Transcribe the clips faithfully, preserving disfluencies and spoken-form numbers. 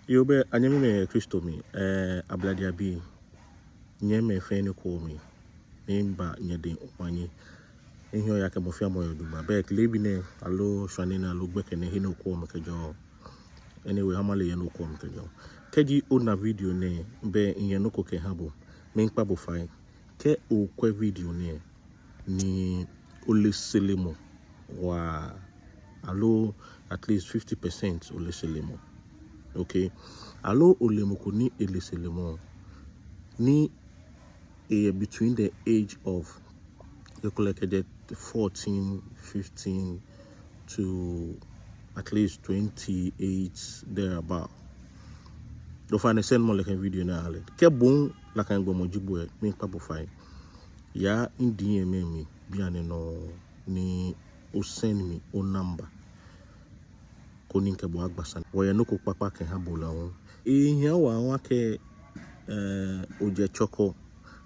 Yoo, bɛ anyɛmimɛi yɛ Kristo mli, eh, Ablade abii, nyɛmimɛi fɛɛ ni kwɛɔ mi, miiba nyɛdɛŋ omanye. Mihiɛ oya kɛ mɔ fɛɛ mɔ yɛ jogbaŋŋ. Bɛ kɛ leebi nɛɛ aloo shwane nɛɛ aloo gbɛkɛ nɛɛ he ni okwɛɔ mi kɛjɛɔ. Anyway, ha male he ni okwɛɔ mi kɛjɛɔ. Kɛji ona video nɛɛ, bɛ miyɛ nɔ ko kɛha bo. Miikpa bo fai. Kɛ okwɛ video nɛɛ ni ole selemɔ waa, aloo at least fifty percent ole selemɔ. Okay. Aloo ole mɔ ko ni ele selemɔ, ni eyɛ between the age of, ekolɛ kɛjɛ fourteen, fifteen to at least twenty-eight thereabout. Ofainɛ send mɔ lɛ kɛ video nɛɛ aha lɛ. Kɛ bo hu nakai gbɔmɔ ji bo lɛ, miikpa bo fai. Ya mi D M mli bianɛ nɔŋŋ ni o send mi o number, koni mikɛ bo agba sane. Wɔyɛ nɔ ko kpakpa kɛha bo lɛ hu. Ehia waa akɛ, eh, ojɛ Chorkor,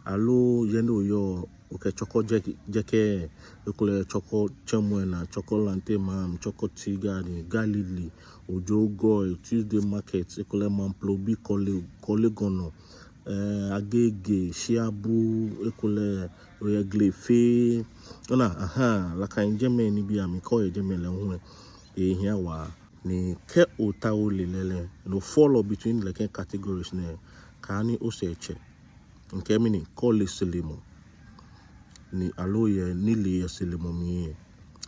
aloo he ni oyɔɔ, okɛ Chorkor jɛkɛ, jɛkɛ, ekolɛ Chorkor Chemuenaa, na Chorkor Lantemame, Chorkor Tea Garden, Galilee, Ojogoi, Tuesday Market, ekolɛ Mamprobi, Korle, Korle Gonno, eh, Agege, Shiabu, ekolɛ oyɛ Glefe. Ona, aha, nakai jɛmɛ nibii amli, kɛ oyɛ jɛmɛ lɛ hu lɛ, ehia waa. Ni kɛ otao ole lɛ lɛ, no fall between nɛkɛ categories nɛɛ, kaaha ni osɛɛ atsɛ. Mikɛɛ mɛni, kɛ ole selemɔ, ni aloo oyɛ nilee yɛ selemɔ mli,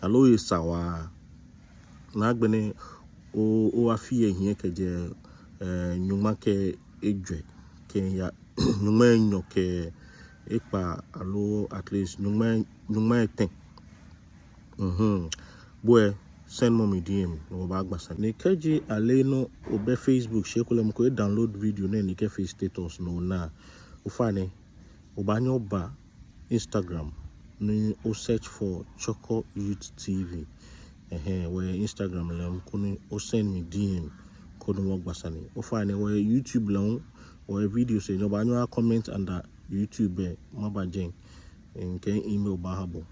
aloo oyɛ sawa. Ni agbɛnɛ o, o afi lɛ hiɛ kɛjɛ, eh, nyɔŋma kɛ ejwɛ kɛya nyɔŋmai enyɔ kɛ ekpaa, aloo at least nyɔŋmai, nyɔŋmai etɛ. Mhm. Bo lɛ, send mɔ mi D M, ni wɔbaagba sane. Ni kɛji ale nɔ obɛ Facebook, shi ekolɛ mɔ ko e download video nɛɛ ni ekɛfee status ni ona. Ofainɛ, obaanyɛ oba Instagram ni o search for Chorkor Youth T V. Ɛhɛɛ, wɔyɛ Instagram lɛ hu, koni o send mi D M, koni wɔgba sane. Ofainɛ, wɔyɛ YouTube lɛ hu, wɔyɛ videos lɛ, obaanyɛ o comment under YouTube lɛ, maba jɛi, mikɛ email baaha bo,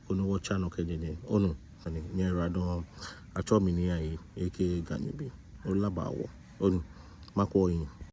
koni wɔtsa nɔ kɛjɛ jɛi. Onu, ani nyɛra dɔŋŋ, atsɛɔ mi Nii Ayi, aka Ganyibii. Ola ba wɔ. Onu, makwɛ oyiŋ.